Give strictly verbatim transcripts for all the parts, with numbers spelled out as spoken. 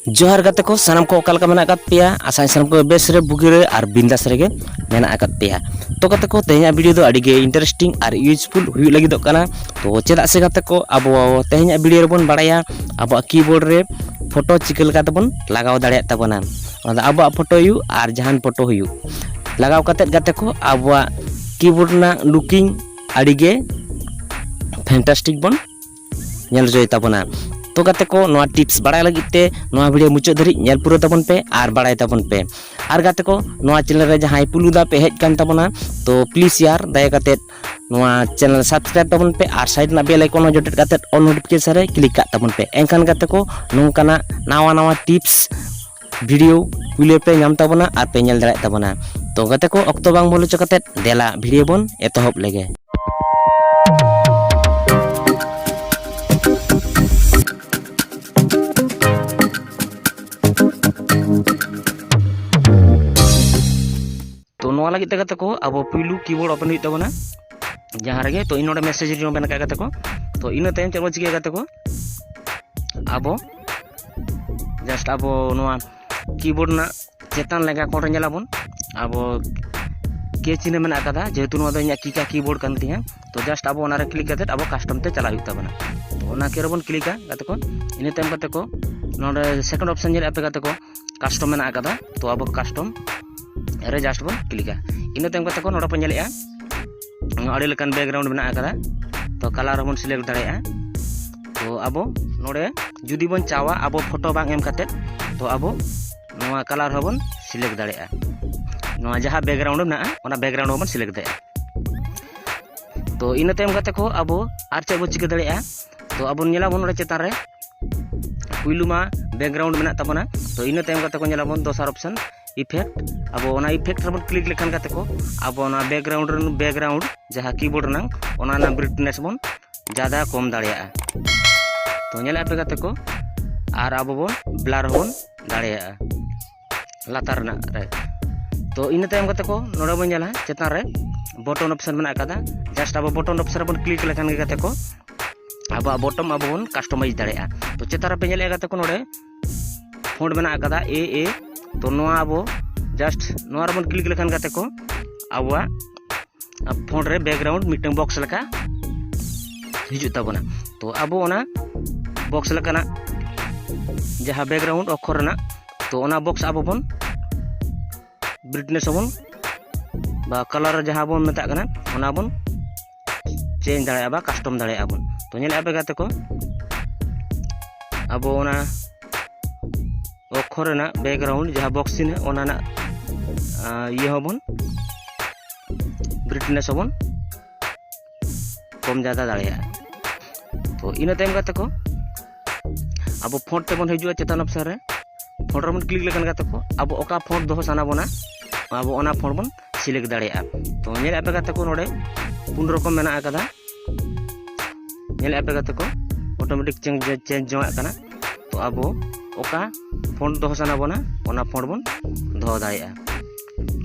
ᱡᱚᱦᱟᱨ ᱜᱟᱛᱮ ᱠᱚ, ᱥᱟᱱᱟᱢ ᱠᱚ ᱚᱠᱟ ᱞᱮᱠᱟ ᱢᱮᱱᱟᱜ ᱟᱠᱟᱫ ᱯᱮᱭᱟ? ᱟᱥᱟᱭ ᱥᱟᱱᱟᱢ ᱠᱚ ᱵᱮᱥ ᱨᱮ, ᱵᱩᱜᱤ ᱨᱮ ᱟᱨ ᱵᱤᱱᱫᱟᱥ ᱨᱮᱜᱮ ᱢᱮᱱᱟᱜ ᱟᱠᱟᱫ ᱯᱮᱭᱟ᱾ ᱛᱚ ᱜᱟᱛᱮ ᱠᱚ, ᱛᱮᱦᱮᱧᱟᱜ ᱵᱷᱤᱰᱤᱭᱳ ᱫᱚ ᱟᱹᱰᱤ ᱜᱮ ᱤᱱᱴᱟᱨᱮᱥᱴᱤᱝ ᱟᱨ ᱤᱭᱩᱡᱽᱯᱷᱩᱞ ᱦᱩᱭᱩᱜ ᱞᱟᱹᱜᱤᱫᱚᱜ ᱠᱟᱱᱟ᱾ ᱛᱚ ᱪᱮᱫᱟᱜ ᱥᱮ ᱜᱟᱛᱮ ᱠᱚ, ᱟᱵᱚ ᱛᱮᱦᱮᱧᱟᱜ ᱵᱷᱤᱰᱤᱭᱳ ᱨᱮᱵᱚᱱ ᱵᱟᱲᱟᱭᱟ ᱟᱵᱚᱣᱟᱜ ᱠᱤᱵᱳᱨᱰ ᱨᱮ ᱯᱷᱳᱴᱳ ᱪᱤᱠᱟᱹ ᱞᱮᱠᱟ ᱛᱮᱵᱚᱱ ᱞᱟᱜᱟᱣ ᱫᱟᱲᱮᱭᱟᱜ ᱛᱟᱵᱚᱱᱟ᱾ ᱚᱱᱟ ᱫᱚ ᱟᱵᱚᱣᱟᱜ ᱯᱷᱳᱴᱳ ᱦᱩᱭᱩᱜ ᱟᱨ ᱡᱟᱦᱟᱱ ᱯᱷᱳᱴᱳ ᱦᱩᱭᱩᱜ, ᱞᱟᱜᱟᱣ ᱠᱟᱛᱮᱫ ᱜᱟᱛᱮ ᱠᱚ ᱟᱵᱚᱣᱟᱜ ᱠᱤᱵᱳᱨᱰ ᱨᱮᱱᱟᱜ ᱞᱩᱠᱤᱝ ᱟᱹᱰᱤ ᱜᱮ ᱯᱷᱮᱱᱴᱟᱥᱴᱤᱠ ᱵᱚᱱ ᱧᱮᱞ ᱦᱚᱪᱚᱭ ᱛᱟᱵᱚᱱᱟ᱾ ᱛᱚ ᱜᱟᱛᱮ ᱠᱚ, ᱱᱚᱣᱟ ᱴᱤᱯᱥ ᱵᱟᱲᱟᱭ ᱞᱟᱹᱜᱤᱫ ᱛᱮ ᱱᱚᱣᱟ ᱵᱷᱤᱰᱤᱭᱳ ᱢᱩᱪᱟᱹᱫ ᱫᱷᱟᱹᱨᱤᱡ ᱧᱮᱞ ᱯᱩᱨᱟᱹᱣ ᱛᱟᱵᱚᱱ ᱯᱮ ᱟᱨ ᱵᱟᱲᱟᱭ ᱛᱟᱵᱚᱱ ᱯᱮ᱾ ᱟᱨ ᱜᱟᱛᱮ ᱠᱚ, ᱱᱚᱣᱟ ᱪᱮᱱᱮᱞ ᱨᱮ ᱡᱟᱦᱟᱸᱭ ᱯᱩᱭᱞᱩ ᱫᱷᱟᱣ ᱯᱮ ᱦᱮᱡ ᱠᱟᱱ ᱛᱟᱵᱚᱱᱟ, ᱛᱚ ᱯᱞᱤᱡᱽ ᱭᱟᱨ, ᱫᱟᱭᱟ ᱠᱟᱛᱮᱫ ᱱᱚᱣᱟ ᱪᱮᱱᱮᱞ ᱥᱟᱵᱥᱠᱨᱟᱭᱤᱵ ᱛᱟᱵᱚᱱ ᱯᱮ ᱟᱨ ᱥᱟᱭᱤᱰ ᱨᱮᱱᱟᱜ ᱵᱮᱞ ᱟᱭᱠᱚᱱ ᱦᱚᱸ ᱡᱚᱴᱮᱫ ᱠᱟᱛᱮᱫ ᱚᱞ ᱱᱳᱴᱤᱯᱷᱤᱠᱮᱥᱚᱱ ᱨᱮ ᱠᱞᱤᱠ ᱠᱟᱜ ᱛᱟᱵᱚᱱ ᱯᱮ᱾ ᱮᱱᱠᱷᱟᱱ ᱜᱟᱛᱮ ᱠᱚ, ᱱᱚᱝᱠᱟᱱᱟᱜ ᱱᱟᱣᱟ ᱱᱟᱣᱟ ᱴᱤᱯᱥ ᱵᱷᱤᱰᱤᱭᱳ ᱯᱩᱭᱞᱩ ᱯᱮ ᱧᱟᱢ ᱛᱟᱵᱚᱱᱟ ᱟᱨ ᱯᱮ ᱧᱮᱞ ᱫᱟᱲᱮᱭᱟᱜ ᱛᱟᱵᱚᱱᱟ᱾ ᱛᱚ ᱜᱟᱛᱮ ᱠᱚ, ᱚᱠᱛᱚ ᱵᱟᱝ ᱵᱚᱞᱚ ᱦᱚᱪᱚ ᱠᱟᱛᱮᱫ ᱫᱮᱞᱟ ᱵᱷᱤᱰᱤᱭᱳ ᱵᱚᱱ ᱮᱛᱚᱦᱚᱵ ᱞᱮᱜᱮ᱾ ᱛᱚ ᱱᱚᱣᱟ ᱞᱟᱹᱜᱤᱫ ᱛᱮ ᱜᱟᱛᱮ ᱠᱚ, ᱟᱵᱚ ᱯᱩᱭᱞᱩ ᱠᱤᱵᱳᱨᱰ ᱳᱯᱮᱱ ᱦᱩᱭᱩᱜ ᱛᱟᱵᱚᱱᱟ ᱡᱟᱦᱟᱸ ᱨᱮᱜᱮ᱾ ᱛᱚ ᱤᱧ ᱱᱚᱰᱮ ᱢᱮᱥᱮᱡᱽ ᱨᱤᱧ ᱳᱯᱮᱱ ᱟᱠᱟᱫ ᱜᱟᱛᱮ ᱠᱚ᱾ ᱛᱚ ᱤᱱᱟᱹ ᱛᱟᱭᱚᱢ ᱪᱮᱫ ᱵᱚᱱ ᱪᱤᱠᱟᱹᱭᱟ ᱜᱟᱛᱮ ᱠᱚ, ᱟᱵᱚ ᱡᱟᱥᱴ ᱟᱵᱚ ᱱᱚᱣᱟ ᱠᱤᱵᱳᱨᱰ ᱨᱮᱱᱟᱜ ᱪᱮᱛᱟᱱ ᱞᱮᱸᱜᱟ ᱠᱚᱬ ᱨᱮ ᱧᱮᱞᱟᱵᱚᱱ, ᱟᱵᱚ ᱠᱮ ᱪᱤᱱᱦᱟᱹ ᱢᱮᱱᱟᱜ ᱟᱠᱟᱫᱟ, ᱡᱮᱦᱮᱛᱩ ᱱᱚᱣᱟ ᱫᱚ ᱤᱧᱟᱹᱜ ᱠᱤᱠᱟ ᱠᱤᱵᱳᱨᱰ ᱠᱟᱱ ᱛᱤᱧᱟᱹ᱾ ᱛᱚ ᱡᱟᱥᱴ ᱟᱵᱚ ᱚᱱᱟᱨᱮ ᱠᱞᱤᱠ ᱠᱟᱛᱮᱫ ᱟᱵᱚ ᱠᱟᱥᱴᱚᱢ ᱛᱮ ᱪᱟᱞᱟᱜ ᱦᱩᱭᱩᱜ ᱛᱟᱵᱚᱱᱟ᱾ ᱛᱚ ᱚᱱᱟ ᱠᱮ ᱨᱮᱵᱚᱱ ᱠᱞᱤᱠᱟ ᱜᱟᱛᱮ ᱠᱚ᱾ ᱤᱱᱟᱹ ᱛᱟᱭᱚᱢ ᱜᱟᱛᱮ ᱠᱚ, ᱱᱚᱰᱮ ᱥᱮᱠᱮᱱᱰ ᱚᱯᱥᱮᱱ ᱧᱮᱞᱮᱫ ᱟᱯᱮ ᱜᱟᱛᱮ ᱠᱚ, ᱠᱟᱥᱴᱚᱢ ᱢᱮᱱᱟᱜ ᱟᱠᱟᱫᱟ᱾ ᱛᱚ ᱟᱵᱚ ᱠᱟᱥᱴᱚᱢ ᱨᱮ ᱡᱟᱥᱴ ᱵᱚᱱ ᱠᱞᱤᱠᱟ᱾ ᱤᱱᱟᱹ ᱛᱟᱭᱚᱢ ᱜᱟᱛᱮ ᱠᱚ, ᱱᱚᱰᱮ ᱯᱮ ᱧᱮᱞᱮᱫᱼᱟ ᱟᱹᱰᱤ ᱞᱮᱠᱟᱱ ᱵᱮᱠᱜᱨᱟᱣᱩᱱᱰ ᱢᱮᱱᱟᱜ ᱟᱠᱟᱫᱟ᱾ ᱛᱚ ᱠᱟᱞᱟᱨ ᱦᱚᱸᱵᱚᱱ ᱥᱤᱞᱮᱠᱴ ᱫᱟᱲᱮᱭᱟᱜᱼᱟ᱾ ᱛᱚ ᱟᱵᱚ ᱱᱚᱰᱮ ᱡᱩᱫᱤ ᱵᱚᱱ ᱪᱟᱣᱟ ᱟᱵᱚ ᱯᱷᱳᱴᱳ ᱵᱟᱝ ᱮᱢ ᱠᱟᱛᱮᱫ, ᱛᱚ ᱟᱵᱚ ᱱᱚᱣᱟ ᱠᱟᱞᱟᱨ ᱦᱚᱸᱵᱚᱱ ᱥᱤᱞᱮᱠᱴ ᱫᱟᱲᱮᱭᱟᱜᱼᱟ᱾ ᱱᱚᱣᱟ ᱡᱟᱦᱟᱸ ᱵᱮᱠᱜᱨᱟᱣᱩᱱᱰ ᱢᱮᱱᱟᱜᱼᱟ, ᱚᱱᱟ ᱵᱮᱠᱜᱨᱟᱣᱩᱱᱰ ᱦᱚᱸᱵᱚᱱ ᱥᱤᱞᱮᱠᱴ ᱫᱟᱲᱮᱭᱟᱜᱼᱟ᱾ ᱛᱚ ᱤᱱᱟᱹ ᱛᱟᱭᱚᱢ ᱜᱟᱛᱮ ᱠᱚ, ᱟᱵᱚ ᱟᱨ ᱪᱮᱫ ᱵᱚᱱ ᱪᱤᱠᱟᱹ ᱫᱟᱲᱮᱭᱟᱜᱼᱟ? ᱛᱚ ᱟᱵᱚ ᱧᱮᱞᱟᱵᱚᱱ ᱱᱚᱰᱮ ᱪᱮᱛᱟᱱ ᱨᱮ ᱯᱩᱭᱞᱩ ᱢᱟ ᱵᱮᱠᱜᱨᱟᱣᱩᱱᱰ ᱢᱮᱱᱟᱜ ᱛᱟᱵᱚᱱᱟ᱾ ᱛᱚ ᱤᱱᱟᱹ ᱛᱟᱭᱚᱢ ᱜᱟᱛᱮ ᱠᱚ, ᱧᱮᱞᱟᱵᱚᱱ ᱫᱚᱥᱟᱨ ᱚᱯᱥᱮᱱ, ᱤᱯᱷᱮᱠᱴ᱾ ᱟᱵᱚ ᱚᱱᱟ ᱤᱯᱷᱮᱠᱴ ᱨᱮᱵᱚᱱ ᱠᱞᱤᱠ ᱞᱮᱠᱷᱟᱱ ᱜᱟᱛᱮ ᱠᱚ, ᱟᱵᱚ ᱚᱱᱟ ᱵᱮᱠᱜᱨᱟᱣᱩᱱᱰ ᱨᱮᱱ ᱵᱮᱠᱜᱨᱟᱣᱩᱱᱰ ᱡᱟᱦᱟᱸ ᱠᱤᱵᱳᱨᱰ ᱨᱮᱱᱟᱝ, ᱚᱱᱟ ᱨᱮᱱᱟᱜ ᱵᱨᱟᱭᱤᱴᱱᱮᱥ ᱵᱚᱱ ᱡᱟᱫᱟ ᱠᱚᱢ ᱫᱟᱲᱮᱭᱟᱜᱼᱟ᱾ ᱛᱚ ᱧᱮᱞᱮᱫ ᱯᱮ ᱜᱟᱛᱮ ᱠᱚ, ᱟᱨ ᱟᱵᱚ ᱵᱚᱱ ᱵᱞᱟᱨ ᱦᱚᱸᱵᱚᱱ ᱫᱟᱲᱮᱭᱟᱜᱼᱟ ᱞᱟᱛᱟᱨ ᱨᱮᱱᱟᱜ ᱨᱮ᱾ ᱛᱚ ᱤᱱᱟᱹ ᱛᱟᱭᱚᱢ ᱜᱟᱛᱮ ᱠᱚ, ᱱᱚᱰᱮ ᱵᱚᱱ ᱧᱮᱞᱟ ᱪᱮᱛᱟᱱ ᱨᱮ ᱵᱚᱴᱚᱱ ᱚᱯᱥᱮᱱ ᱢᱮᱱᱟᱜ ᱟᱠᱟᱫᱟ᱾ ᱡᱟᱥᱴ ᱟᱵᱚ ᱵᱚᱴᱚᱱ ᱚᱯᱥᱮᱱ ᱨᱮᱵᱚᱱ ᱠᱞᱤᱠ ᱞᱮᱠᱷᱟᱱ ᱜᱮ ᱜᱟᱛᱮ ᱠᱚ, ᱟᱵᱚᱣᱟᱜ ᱵᱚᱴᱚᱢ ᱟᱵᱚ ᱵᱚᱱ ᱠᱟᱥᱴᱚᱢᱟᱭᱤᱡᱽ ᱫᱟᱲᱮᱭᱟᱜᱼᱟ᱾ ᱛᱚ ᱪᱮᱛᱟᱱ ᱨᱮᱯᱮ ᱧᱮᱞᱮᱫᱼᱟ ᱜᱟᱛᱮ ᱠᱚ, ᱱᱚᱰᱮ ᱯᱷᱚᱱᱴ ᱢᱮᱱᱟᱜ ᱟᱠᱟᱫᱟ ᱮ ᱮ᱾ ᱛᱚ ᱱᱚᱣᱟ ᱟᱵᱚ ᱡᱟᱥᱴ ᱱᱚᱣᱟ ᱨᱮᱵᱚᱱ ᱠᱞᱤᱠ ᱞᱮᱠᱷᱟᱱ ᱜᱟᱛᱮ ᱠᱚ ᱟᱵᱚᱣᱟᱜ ᱯᱷᱚᱱᱴ ᱨᱮ ᱵᱮᱠᱜᱨᱟᱣᱩᱱᱰ ᱢᱤᱫᱴᱟᱝ ᱵᱚᱠᱥ ᱞᱮᱠᱟ ᱦᱤᱡᱩᱜ ᱛᱟᱵᱚᱱᱟ᱾ ᱛᱚ ᱟᱵᱚ ᱚᱱᱟ ᱵᱚᱠᱥ ᱞᱮᱠᱟᱱᱟᱜ ᱡᱟᱦᱟᱸ ᱵᱮᱠᱜᱨᱟᱣᱩᱱᱰ ᱚᱠᱠᱷᱚᱨ ᱨᱮᱱᱟᱜ, ᱛᱚ ᱚᱱᱟ ᱵᱚᱠᱥ ᱟᱵᱚ ᱵᱚᱱ ᱵᱨᱟᱭᱤᱴᱱᱮᱥ ᱦᱚᱸᱵᱚᱱ ᱵᱟ ᱠᱟᱞᱟᱨ ᱡᱟᱦᱟᱸ ᱵᱚᱱ ᱢᱮᱛᱟᱜ ᱠᱟᱱᱟ, ᱚᱱᱟ ᱵᱚᱱ ᱪᱮᱧᱡᱽ ᱫᱟᱲᱮᱭᱟᱜᱼᱟ ᱵᱟ ᱠᱟᱥᱴᱚᱢ ᱫᱟᱲᱮᱭᱟᱜᱼᱟ ᱵᱚᱱ᱾ ᱛᱚ ᱧᱮᱞᱮᱫᱼᱟ ᱯᱮ ᱜᱟᱛᱮ ᱠᱚ, ᱟᱵᱚ ᱚᱱᱟ ᱚᱠᱠᱷᱚᱨ ᱨᱮᱱᱟᱜ ᱵᱮᱠᱜᱨᱟᱣᱩᱱᱰ ᱡᱟᱦᱟᱸ ᱵᱚᱠᱥ ᱪᱤᱱᱦᱟᱹ, ᱚᱱᱟ ᱨᱮᱱᱟᱜ ᱟᱸ, ᱤᱭᱟᱹ ᱦᱚᱸᱵᱚᱱ ᱵᱨᱟᱭᱤᱴᱱᱮᱥ ᱦᱚᱸᱵᱚᱱ ᱠᱚᱢ ᱡᱟᱫᱟ ᱫᱟᱲᱮᱭᱟᱜᱼᱟ᱾ ᱛᱚ ᱤᱱᱟᱹ ᱛᱟᱭᱚᱢ ᱜᱟᱛᱮ ᱠᱚ ᱟᱵᱚ ᱯᱷᱚᱱᱴ ᱛᱮᱵᱚᱱ ᱦᱤᱡᱩᱜᱼᱟ ᱪᱮᱛᱟᱱ ᱚᱯᱥᱮᱱ ᱨᱮ᱾ ᱯᱷᱚᱱᱴ ᱨᱮᱵᱚᱱ ᱠᱞᱤᱠ ᱞᱮᱠᱷᱟᱱ ᱜᱟᱛᱮ ᱠᱚ ᱟᱵᱚ ᱚᱠᱟ ᱯᱷᱚᱱᱴ ᱫᱚᱦᱚ ᱥᱟᱱᱟ ᱵᱚᱱᱟ, ᱟᱵᱚ ᱚᱱᱟ ᱯᱷᱚᱱᱴ ᱵᱚᱱ ᱥᱤᱞᱮᱠᱴ ᱫᱟᱲᱮᱭᱟᱜᱼᱟ᱾ ᱛᱚ ᱧᱮᱞᱮᱫᱼᱟ ᱯᱮ ᱜᱟᱛᱮ ᱠᱚ ᱱᱚᱰᱮ ᱯᱩᱱ ᱨᱚᱠᱚᱢ ᱢᱮᱱᱟᱜ ᱟᱠᱟᱫᱟ᱾ ᱧᱮᱞᱮᱫᱼᱟ ᱯᱮ ᱜᱟᱛᱮ ᱠᱚ ᱚᱴᱳᱢᱮᱴᱤᱠ ᱪᱮᱧᱡᱽ ᱪᱮᱧᱡᱽ ᱡᱚᱝᱟᱜ ᱠᱟᱱᱟ᱾ ᱛᱚ ᱟᱵᱚ ᱚᱠᱟ ᱯᱷᱚᱱᱴ ᱫᱚᱦᱚ ᱥᱟᱱᱟ ᱵᱚᱱᱟ ᱚᱱᱟ ᱯᱷᱚᱱᱴ ᱵᱚᱱ ᱫᱚᱦᱚ ᱫᱟᱲᱮᱭᱟᱜᱼᱟ᱾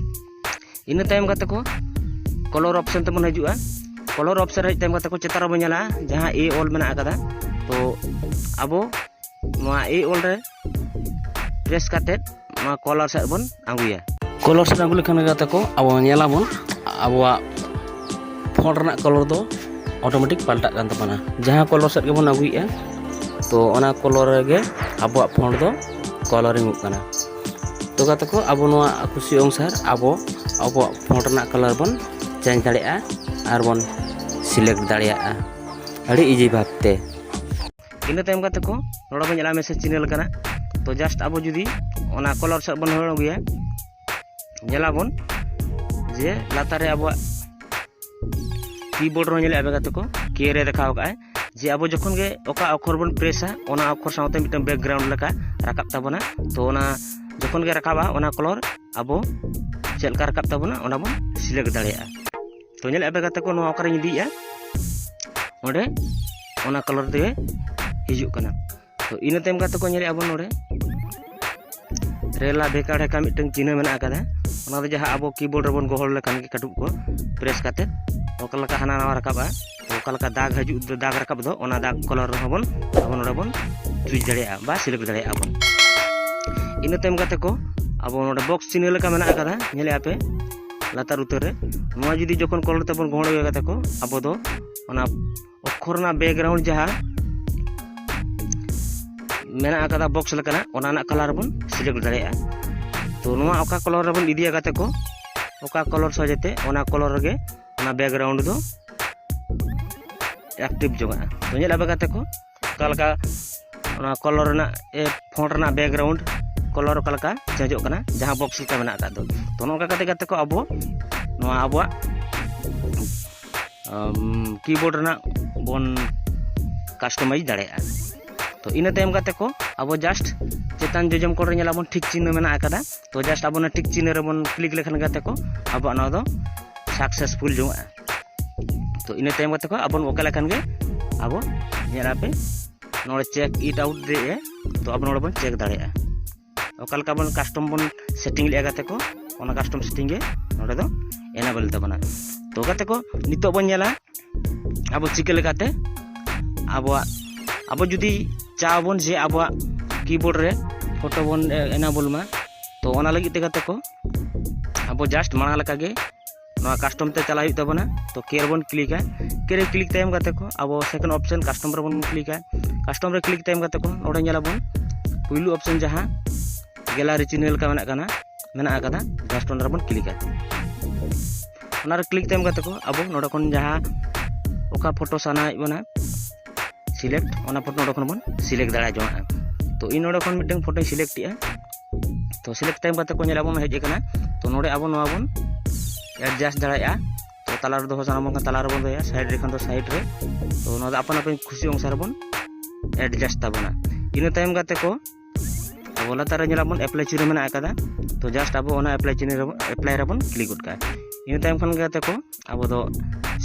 ᱤᱱᱟᱹ ᱛᱟᱭᱚᱢ ᱜᱟᱛᱮ ᱠᱚ ᱠᱚᱞᱚᱨ ᱚᱯᱥᱮᱱ ᱛᱮᱵᱚᱱ ᱦᱤᱡᱩᱜᱼᱟ᱾ ᱠᱚᱞᱚᱨ ᱚᱯᱥᱮᱱ ᱦᱮᱡ ᱛᱟᱭᱚᱢ ᱜᱟᱛᱮ ᱠᱚ ᱪᱮᱛᱟᱱ ᱨᱮᱵᱚᱱ ᱧᱮᱞᱟ ᱡᱟᱦᱟᱸ ᱮ ᱚᱞ ᱢᱮᱱᱟᱜ ᱟᱠᱟᱫᱟ᱾ ᱛᱚ ᱟᱵᱚ ᱱᱚᱣᱟ ᱮ ᱚᱞ ᱨᱮ ᱯᱨᱮᱥ ᱠᱟᱛᱮᱫ ᱱᱚᱣᱟ ᱠᱚᱞᱚᱨ ᱥᱮᱫ ᱵᱚᱱ ᱟᱬᱜᱚᱭᱟ᱾ ᱠᱚᱞᱚᱨ ᱥᱮᱫ ᱟᱬᱜᱚ ᱞᱮᱠᱷᱟᱱ ᱜᱟᱛᱮ ᱠᱚ ᱟᱵᱚ ᱧᱮᱞᱟᱵᱚᱱ ᱟᱵᱚᱣᱟᱜ ᱯᱷᱚᱱᱴ ᱨᱮᱱᱟᱜ ᱠᱚᱞᱚᱨ ᱫᱚ ᱚᱴᱳᱢᱮᱴᱤᱠ ᱯᱟᱞᱴᱟᱜ ᱠᱟᱱ ᱛᱟᱵᱚᱱᱟ᱾ ᱡᱟᱦᱟᱸ ᱠᱚᱞᱚᱨ ᱥᱮᱫ ᱜᱮᱵᱚᱱ ᱟᱹᱜᱩᱭᱮᱫᱼᱟ, ᱛᱚ ᱚᱱᱟ ᱠᱚᱞᱚᱨ ᱨᱮᱜᱮ ᱟᱵᱚᱣᱟᱜ ᱯᱷᱚᱱᱴ ᱫᱚ ᱠᱚᱞᱚᱨᱤᱝᱚᱜ ᱠᱟᱱᱟ᱾ ᱛᱚ ᱜᱟᱛᱮ ᱠᱚ ᱟᱵᱚ ᱱᱚᱣᱟ ᱠᱩᱥᱤ ᱚᱱᱩᱥᱟᱨ ᱟᱵᱚ ᱟᱵᱚᱣᱟᱜ ᱯᱷᱚᱱᱴ ᱨᱮᱱᱟᱜ ᱠᱟᱞᱟᱨ ᱵᱚᱱ ᱪᱮᱧᱡᱽ ᱫᱟᱲᱮᱭᱟᱜᱼᱟ ᱟᱨ ᱵᱚᱱ ᱥᱤᱞᱮᱠᱴ ᱫᱟᱲᱮᱭᱟᱜᱼᱟ ᱟᱹᱰᱤ ᱤᱡᱤ ᱵᱷᱟᱵᱽᱛᱮ᱾ ᱤᱱᱟᱹ ᱛᱟᱭᱚᱢ ᱜᱟᱛᱮ ᱠᱚ ᱱᱚᱰᱮ ᱵᱚᱱ ᱧᱮᱞᱟ ᱢᱮᱥᱮᱡᱽ ᱪᱤᱱᱦᱟᱹ ᱞᱮᱠᱟᱱᱟᱜ᱾ ᱛᱚ ᱡᱟᱥᱴ ᱟᱵᱚ ᱡᱩᱫᱤ ᱚᱱᱟ ᱠᱚᱞᱚᱨ ᱥᱮᱫ ᱵᱚᱱ ᱦᱚᱭᱚ ᱟᱹᱜᱩᱭᱟ, ᱧᱮᱞᱟᱵᱚᱱ ᱡᱮ ᱞᱟᱛᱟᱨ ᱨᱮ ᱟᱵᱚᱣᱟᱜ ᱠᱤᱵᱳᱨᱰ ᱨᱮᱦᱚᱸ ᱧᱮᱞᱮᱫᱼᱟ ᱯᱮ ᱜᱟᱛᱮ ᱠᱚ ᱠᱮ ᱨᱮ ᱫᱮᱠᱷᱟᱣ ᱠᱟᱜᱼᱟᱭ ᱡᱮ ᱟᱵᱚ ᱡᱚᱠᱷᱚᱱ ᱜᱮ ᱚᱠᱟ ᱚᱠᱠᱷᱚᱨ ᱵᱚᱱ ᱯᱨᱮᱥᱟ ᱚᱱᱟ ᱚᱠᱠᱷᱚᱨ ᱥᱟᱶᱛᱮ ᱢᱤᱫᱴᱟᱝ ᱵᱮᱠᱜᱨᱟᱣᱩᱱᱰ ᱞᱮᱠᱟ ᱨᱟᱠᱟᱵ ᱛᱟᱵᱚᱱᱟ᱾ ᱛᱚ ᱚᱱᱟ ᱡᱚᱠᱷᱚᱱ ᱜᱮ ᱨᱟᱠᱟᱵᱼᱟ ᱚᱱᱟ ᱠᱚᱞᱚᱨ ᱟᱵᱚ ᱪᱮᱫ ᱞᱮᱠᱟ ᱨᱟᱠᱟᱵ ᱛᱟᱵᱚᱱᱟ ᱚᱱᱟ ᱵᱚᱱ ᱥᱤᱞᱮᱠᱴ ᱫᱟᱲᱮᱭᱟᱜᱼᱟ᱾ ᱛᱚ ᱧᱮᱞᱮᱫᱼᱟ ᱯᱮ ᱜᱟᱛᱮ ᱠᱚ ᱱᱚᱣᱟ ᱚᱠᱟᱨᱮᱧ ᱤᱫᱤᱭᱮᱫᱼᱟ, ᱚᱸᱰᱮ ᱚᱱᱟ ᱠᱟᱞᱟᱨ ᱛᱮᱜᱮ ᱦᱤᱡᱩᱜ ᱠᱟᱱᱟ᱾ ᱛᱚ ᱤᱱᱟᱹ ᱛᱟᱭᱚᱢ ᱜᱟᱛᱮ ᱠᱚ ᱧᱮᱞᱮᱫᱼᱟ ᱵᱚᱱ ᱱᱚᱰᱮ ᱨᱮᱞᱟ ᱵᱷᱮᱠᱟ ᱰᱷᱮᱠᱟ ᱢᱤᱫᱴᱟᱝ ᱪᱤᱱᱦᱟᱹ ᱢᱮᱱᱟᱜ ᱟᱠᱟᱫᱟ᱾ ᱚᱱᱟ ᱫᱚ ᱡᱟᱦᱟᱸ ᱟᱵᱚ ᱠᱤᱵᱳᱨᱰ ᱨᱮᱵᱚᱱ ᱜᱚᱦᱚᱲ ᱞᱮᱠᱷᱟᱱ ᱜᱮ ᱠᱟᱹᱴᱩᱵ ᱠᱚ ᱯᱨᱮᱥ ᱠᱟᱛᱮ ᱚᱠᱟ ᱞᱮᱠᱟ ᱦᱟᱱᱟ ᱱᱟᱣᱟ ᱨᱟᱠᱟᱵᱼᱟ, ᱚᱠᱟ ᱞᱮᱠᱟ ᱫᱟᱜᱽ ᱦᱤᱡᱩᱜ ᱫᱟᱜᱽ ᱨᱟᱠᱟᱵ ᱫᱚ ᱚᱱᱟ ᱫᱟᱜᱽ ᱠᱟᱞᱟᱨ ᱨᱮᱦᱚᱸ ᱵᱚᱱ ᱟᱵᱚ ᱱᱚᱰᱮ ᱵᱚᱱ ᱪᱩᱡᱽ ᱫᱟᱲᱮᱭᱟᱜᱼᱟ ᱵᱟ ᱥᱤᱞᱮᱠᱴ ᱫᱟᱲᱮᱭᱟᱜᱼᱟ ᱵᱚᱱ᱾ ᱤᱱᱟᱹ ᱛᱟᱭᱚᱢ ᱜᱟᱛᱮ ᱠᱚ, ᱟᱵᱚ ᱱᱚᱰᱮ ᱵᱚᱠᱥ ᱪᱤᱱᱦᱟᱹ ᱞᱮᱠᱟ ᱢᱮᱱᱟᱜ ᱟᱠᱟᱫᱟ, ᱧᱮᱞᱮᱜᱼᱟ ᱯᱮ ᱞᱟᱛᱟᱨ ᱩᱛᱟᱹᱨ ᱨᱮ᱾ ᱱᱚᱣᱟ ᱡᱩᱫᱤ ᱡᱚᱠᱷᱚᱱ ᱠᱚᱞᱚᱨ ᱛᱮᱵᱚᱱ ᱜᱚᱦᱚᱲ ᱟᱹᱜᱩᱭᱟ ᱜᱟᱛᱮ ᱠᱚ, ᱟᱵᱚ ᱫᱚ ᱚᱱᱟ ᱚᱠᱠᱷᱚᱨ ᱨᱮᱱᱟᱜ ᱵᱮᱠᱜᱨᱟᱣᱩᱱᱰ ᱡᱟᱦᱟᱸ ᱢᱮᱱᱟᱜ ᱟᱠᱟᱫᱟ ᱵᱚᱠᱥ ᱞᱮᱠᱟᱱᱟᱜ, ᱚᱱᱟ ᱨᱮᱱᱟᱜ ᱠᱟᱞᱟᱨ ᱵᱚᱱ ᱥᱤᱞᱮᱠᱴ ᱫᱟᱲᱮᱭᱟᱜᱼᱟ᱾ ᱛᱚ ᱱᱚᱣᱟ ᱚᱠᱟ ᱠᱚᱞᱚᱨ ᱨᱮᱵᱚᱱ ᱤᱫᱤᱭᱟ ᱜᱟᱛᱮ ᱠᱚ, ᱚᱠᱟ ᱠᱚᱞᱚᱨ ᱥᱚᱡᱮᱛᱮ, ᱚᱱᱟ ᱠᱚᱞᱚᱨ ᱨᱮᱜᱮ ᱚᱱᱟ ᱵᱮᱠᱜᱨᱟᱣᱩᱱᱰ ᱫᱚ ᱮᱠᱴᱤᱵᱷ ᱡᱚᱝᱟᱜᱼᱟ᱾ ᱛᱚ ᱧᱮᱞ ᱟᱯᱮ ᱜᱟᱛᱮ ᱠᱚ, ᱚᱠᱟ ᱞᱮᱠᱟ ᱚᱱᱟ ᱠᱚᱞᱚᱨ ᱨᱮᱱᱟᱜ, ᱮ, ᱯᱷᱚᱱᱴ ᱨᱮᱱᱟᱜ ᱵᱮᱠᱜᱨᱟᱣᱩᱱᱰ ᱠᱚᱞᱚᱨ ᱚᱠᱟ ᱞᱮᱠᱟ ᱪᱮᱧᱡᱚᱜ ᱠᱟᱱᱟ, ᱡᱟᱦᱟᱸ ᱵᱚᱠᱥ ᱞᱮᱠᱟ ᱢᱮᱱᱟᱜ ᱟᱠᱟᱫ ᱫᱚ᱾ ᱛᱚ ᱱᱚᱝᱠᱟ ᱠᱟᱛᱮ ᱜᱟᱛᱮ ᱠᱚ ᱟᱵᱚ ᱱᱚᱣᱟ ᱟᱵᱚᱣᱟᱜ ᱠᱤᱵᱳᱨᱰ ᱨᱮᱱᱟᱜ ᱵᱚᱱ ᱠᱟᱥᱴᱚᱢᱟᱭᱤᱡᱽ ᱫᱟᱲᱮᱭᱟᱜᱼᱟ᱾ ᱛᱚ ᱤᱱᱟᱹ ᱛᱟᱭᱚᱢ ᱜᱟᱛᱮ ᱠᱚ ᱟᱵᱚ ᱡᱟᱥᱴ ᱪᱮᱛᱟᱱ ᱡᱚᱡᱚᱢ ᱠᱚᱬ ᱨᱮ ᱧᱮᱞᱟᱵᱚᱱ ᱴᱷᱤᱠ ᱪᱤᱱᱦᱟᱹ ᱢᱮᱱᱟᱜ ᱟᱠᱟᱫᱟ᱾ ᱛᱚ ᱡᱟᱥᱴ ᱟᱵᱚ ᱚᱱᱟ ᱴᱷᱤᱠ ᱪᱤᱱᱦᱟᱹ ᱨᱮᱵᱚᱱ ᱠᱞᱤᱠ ᱞᱮᱠᱷᱟᱱ ᱜᱟᱛᱮ ᱠᱚ ᱟᱵᱚᱣᱟᱜ ᱱᱚᱣᱟ ᱫᱚ ᱥᱟᱠᱥᱮᱥᱯᱷᱩᱞ ᱡᱚᱝᱟᱜᱼᱟ᱾ ᱛᱚ ᱤᱱᱟᱹ ᱛᱟᱭᱚᱢ ᱜᱟᱛᱮ ᱠᱚ ᱟᱵᱚ ᱚᱠᱟ ᱞᱮᱠᱷᱟᱱ ᱜᱮ ᱟᱵᱚ ᱧᱮᱞ ᱟᱯᱮ ᱱᱚᱰᱮ ᱪᱮᱠ ᱤᱴ ᱟᱣᱩᱴ ᱨᱮ, ᱛᱚ ᱟᱵᱚ ᱱᱚᱰᱮ ᱵᱚᱱ ᱪᱮᱠ ᱫᱟᱲᱮᱭᱟᱜᱼᱟ᱾ ᱚᱠᱟ ᱞᱮᱠᱟ ᱵᱚᱱ ᱠᱟᱥᱴᱚᱢ ᱵᱚᱱ ᱥᱮᱴᱤᱝ ᱞᱮᱜᱼᱟ ᱜᱟᱛᱮ ᱠᱚ, ᱚᱱᱟ ᱠᱟᱥᱴᱚᱢ ᱥᱮᱴᱤᱝ ᱜᱮ ᱱᱚᱰᱮ ᱫᱚ ᱮᱱᱮᱵᱚᱞ ᱛᱟᱵᱚᱱᱟ᱾ ᱛᱚ ᱜᱟᱛᱮ ᱠᱚ, ᱱᱤᱛᱚᱜ ᱵᱚᱱ ᱧᱮᱞᱟ ᱟᱵᱚ ᱪᱤᱠᱟᱹ ᱞᱮᱠᱟᱛᱮ ᱟᱵᱚᱣᱟᱜ, ᱟᱵᱚ ᱡᱩᱫᱤ ᱪᱟᱣ ᱵᱚᱱ ᱡᱮ ᱟᱵᱚᱣᱟᱜ ᱠᱤᱵᱳᱨᱰ ᱨᱮ ᱯᱷᱳᱴᱳ ᱵᱚᱱ ᱮᱱᱮᱵᱚᱞ ᱢᱟ, ᱛᱚ ᱚᱱᱟ ᱞᱟᱹᱜᱤᱫ ᱛᱮ ᱜᱟᱛᱮ ᱠᱚ ᱟᱵᱚ ᱡᱟᱥᱴ ᱢᱟᱲᱟᱝ ᱞᱮᱠᱟᱜᱮ ᱱᱚᱣᱟ ᱠᱟᱥᱴᱚᱢ ᱛᱮ ᱪᱟᱞᱟᱜ ᱦᱩᱭᱩᱜ ᱛᱟᱵᱚᱱᱟ᱾ ᱛᱚ ᱠᱮ ᱨᱮᱵᱚᱱ ᱠᱞᱤᱠᱟ᱾ ᱠᱮ ᱨᱮ ᱠᱞᱤᱠ ᱛᱟᱭᱚᱢ ᱜᱟᱛᱮ ᱠᱚ ᱟᱵᱚ ᱥᱮᱠᱮᱱᱰ ᱚᱯᱥᱮᱱ ᱠᱟᱥᱴᱚᱢ ᱨᱮᱵᱚᱱ ᱠᱞᱤᱠᱟ᱾ ᱠᱟᱥᱴᱚᱢ ᱨᱮ ᱠᱞᱤᱠ ᱛᱟᱭᱚᱢ ᱜᱟᱛᱮ ᱠᱚ ᱱᱚᱰᱮ ᱧᱮᱞᱟᱵᱚᱱ ᱯᱩᱭᱞᱩ ᱚᱯᱥᱮᱱ ᱡᱟᱦᱟᱸ ᱜᱮᱞᱟᱨᱤ ᱪᱤᱱᱦᱟᱹ ᱞᱮᱠᱟ ᱢᱮᱱᱟᱜ ᱠᱟᱱᱟ, ᱢᱮᱱᱟᱜ ᱟᱠᱟᱫᱟ, ᱡᱟᱥᱴ ᱚᱱᱟ ᱨᱮᱵᱚᱱ ᱠᱞᱤᱠᱟ᱾ ᱚᱱᱟ ᱨᱮ ᱠᱞᱤᱠ ᱛᱟᱭᱚᱢ ᱜᱟᱛᱮ ᱠᱚ ᱟᱵᱚ ᱱᱚᱰᱮ ᱠᱷᱚᱱ ᱡᱟᱦᱟᱸ ᱚᱠᱟ ᱯᱷᱳᱴᱳ ᱥᱟᱱᱟᱭᱮᱫ ᱵᱚᱱᱟ ᱥᱤᱞᱮᱠᱴ, ᱚᱱᱟ ᱯᱷᱳᱴᱳ ᱱᱚᱰᱮ ᱠᱷᱚᱱ ᱵᱚᱱ ᱥᱤᱞᱮᱠᱴ ᱫᱟᱲᱮ ᱡᱚᱝᱟᱜᱼᱟ᱾ ᱛᱚ ᱤᱧ ᱱᱚᱰᱮ ᱠᱷᱚᱱ ᱢᱤᱫᱴᱟᱝ ᱯᱷᱳᱴᱳᱧ ᱥᱤᱞᱮᱠᱴ ᱮᱜᱼᱟ᱾ ᱛᱚ ᱥᱤᱞᱮᱠᱴ ᱛᱟᱭᱚᱢ ᱜᱟᱛᱮ ᱠᱚ ᱧᱮᱞ ᱟᱵᱚᱱ ᱦᱮᱡ ᱟᱠᱟᱱᱟ᱾ ᱛᱚ ᱱᱚᱰᱮ ᱟᱵᱚ ᱱᱚᱣᱟ ᱵᱚᱱ ᱮᱰᱡᱟᱥᱴ ᱫᱟᱲᱮᱭᱟᱜᱼᱟ᱾ ᱛᱚ ᱛᱟᱞᱟ ᱨᱮ ᱫᱚᱦᱚ ᱥᱟᱱᱟ ᱵᱚᱱ ᱠᱷᱟᱱ ᱛᱟᱞᱟ ᱨᱮᱵᱚᱱ ᱫᱚᱦᱚᱭᱟ, ᱥᱟᱭᱤᱰ ᱨᱮ ᱠᱷᱟᱱ ᱫᱚ ᱥᱟᱭᱤᱰ ᱨᱮ᱾ ᱛᱚ ᱱᱚᱣᱟ ᱫᱚ ᱟᱯᱟᱱ ᱟᱹᱯᱤᱱ ᱠᱷᱩᱥᱤ ᱚᱱᱩᱥᱟᱨ ᱵᱚᱱ ᱮᱰᱡᱟᱥᱴ ᱛᱟᱵᱚᱱᱟ᱾ ᱤᱱᱟᱹ ᱛᱟᱭᱚᱢ ᱜᱟᱛᱮ ᱠᱚ ᱟᱵᱚ ᱞᱟᱛᱟᱨ ᱨᱮ ᱧᱮᱞᱟᱵᱚᱱ ᱮᱯᱞᱟᱭ ᱪᱤᱱᱦᱟᱹ ᱢᱮᱱᱟᱜ ᱟᱠᱟᱫᱟ᱾ ᱛᱚ ᱡᱟᱥᱴ ᱟᱵᱚ ᱚᱱᱟ ᱮᱯᱞᱟᱭ ᱪᱤᱱᱦᱟᱹ ᱨᱮᱵᱚᱱ, ᱮᱯᱞᱟᱭ ᱨᱮᱵᱚᱱ ᱠᱞᱤᱠ ᱜᱚᱫ ᱠᱟᱜᱼᱟ᱾ ᱤᱱᱟᱹ ᱛᱟᱭᱚᱢ ᱠᱷᱚᱱ ᱜᱮ ᱜᱟᱛᱮ ᱠᱚ ᱟᱵᱚ ᱫᱚ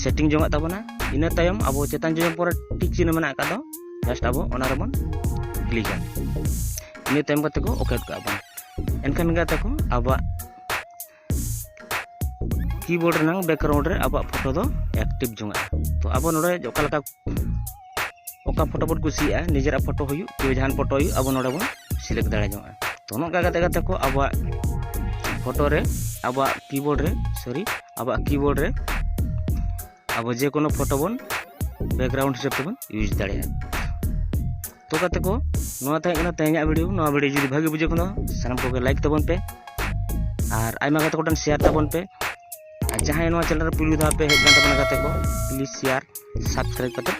ᱥᱮᱴᱤᱝ ᱡᱚᱝᱟᱜ ᱛᱟᱵᱚᱱᱟ᱾ ᱤᱱᱟᱹ ᱛᱟᱭᱚᱢ ᱟᱵᱚ ᱪᱮᱛᱟᱱ ᱡᱚᱡᱚᱢ ᱯᱚᱨᱮ ᱴᱷᱤᱠ ᱪᱤᱱᱦᱟᱹ ᱢᱮᱱᱟᱜ ᱟᱠᱟᱫ ᱫᱚ, ᱡᱟᱥᱴ ᱟᱵᱚ ᱚᱱᱟ ᱨᱮᱵᱚᱱ ᱠᱞᱤᱠᱟ᱾ ᱤᱱᱟᱹ ᱛᱟᱭᱚᱢ ᱜᱟᱛᱮ ᱠᱚ ᱳᱠᱮ ᱜᱚᱫ ᱠᱟᱜᱼᱟ ᱵᱚᱱ᱾ ᱮᱱᱠᱷᱟᱱ ᱜᱟᱛᱮ ᱠᱚ ᱟᱵᱚᱣᱟᱜ ᱠᱤᱵᱳᱨᱰ ᱨᱮᱱᱟᱝ ᱵᱮᱠᱜᱨᱟᱣᱩᱱᱰ ᱨᱮ ᱟᱵᱚᱣᱟᱜ ᱯᱷᱳᱴᱳ ᱫᱚ ᱮᱠᱴᱤᱵᱷ ᱡᱚᱝᱟᱜᱼᱟ᱾ ᱛᱚ ᱟᱵᱚ ᱱᱚᱰᱮ ᱚᱠᱟ ᱞᱮᱠᱟ, ᱚᱠᱟ ᱯᱷᱳᱴᱳ ᱵᱚᱱ ᱠᱩᱥᱤᱭᱟᱜᱼᱟ, ᱱᱤᱡᱮᱨᱟᱜ ᱯᱷᱳᱴᱳ ᱦᱩᱭᱩᱜ ᱠᱤ ᱡᱟᱦᱟᱱ ᱯᱷᱳᱴᱳ ᱦᱩᱭᱩᱜ, ᱟᱵᱚ ᱱᱚᱰᱮ ᱵᱚᱱ ᱥᱤᱞᱮᱠᱴ ᱫᱟᱲᱮ ᱡᱚᱝᱟᱜᱼᱟ᱾ ᱛᱚ ᱱᱚᱝᱠᱟ ᱠᱟᱛᱮ ᱜᱟᱛᱮ ᱠᱚ ᱟᱵᱚᱣᱟᱜ ᱯᱷᱳᱴᱳ ᱨᱮ, ᱟᱵᱚᱣᱟᱜ ᱠᱤᱵᱳᱨᱰ ᱨᱮ, ᱥᱚᱨᱤ, ᱟᱵᱚᱣᱟᱜ ᱠᱤᱵᱳᱨᱰ ᱨᱮ ᱟᱵᱚ ᱡᱮ ᱠᱳᱱᱳ ᱯᱷᱳᱴᱳ ᱵᱚᱱ ᱵᱮᱠᱜᱨᱟᱣᱩᱱᱰ ᱦᱤᱥᱟᱹᱵ ᱛᱮᱵᱚᱱ ᱤᱭᱩᱡᱽ ᱫᱟᱲᱮᱭᱟᱜᱼᱟ᱾ ᱛᱚ ᱜᱟᱛᱮ ᱠᱚ, ᱱᱚᱣᱟ ᱛᱟᱦᱮᱸ ᱠᱟᱱᱟ ᱛᱮᱦᱮᱧᱟᱜ ᱵᱷᱤᱰᱤᱭᱳ᱾ ᱱᱚᱣᱟ ᱵᱷᱤᱰᱤᱭᱳ ᱡᱩᱫᱤ ᱵᱷᱟᱜᱮ ᱵᱩᱡᱷᱟᱹᱜ ᱠᱟᱱᱟ, ᱥᱟᱱᱟᱢ ᱠᱚᱜᱮ ᱞᱟᱭᱤᱠ ᱛᱟᱵᱚᱱ ᱯᱮ ᱟᱨ ᱟᱭᱢᱟ ᱜᱟᱛᱮ ᱠᱚᱴᱷᱮᱱ ᱥᱮᱭᱟᱨ ᱛᱟᱵᱚᱱ ᱯᱮ᱾ ᱟᱨ ᱡᱟᱦᱟᱸᱭ ᱱᱚᱣᱟ ᱪᱮᱱᱮᱞ ᱨᱮ ᱯᱩᱭᱞᱩ ᱫᱷᱟᱣ ᱯᱮ ᱦᱮᱡ ᱠᱟᱱ ᱛᱟᱵᱚᱱᱟ ᱜᱟᱛᱮ ᱠᱚ, ᱯᱞᱤᱡᱽ ᱥᱮᱭᱟᱨ, ᱥᱟᱵᱥᱠᱨᱟᱭᱤᱵ ᱠᱟᱛᱮ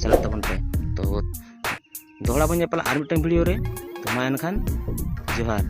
ᱪᱟᱞᱟᱜ ᱛᱟᱵᱚᱱ ᱯᱮ᱾ ᱛᱚ ᱫᱚᱦᱲᱟ ᱵᱚᱱ ᱧᱟᱯᱟᱢᱟ ᱟᱨ ᱢᱤᱫᱴᱟᱝ ᱵᱷᱤᱰᱤᱭᱳ ᱨᱮ᱾ ᱛᱚ ᱢᱟ ᱮᱱᱠᱷᱟᱱ ᱡᱚᱦᱟᱨ᱾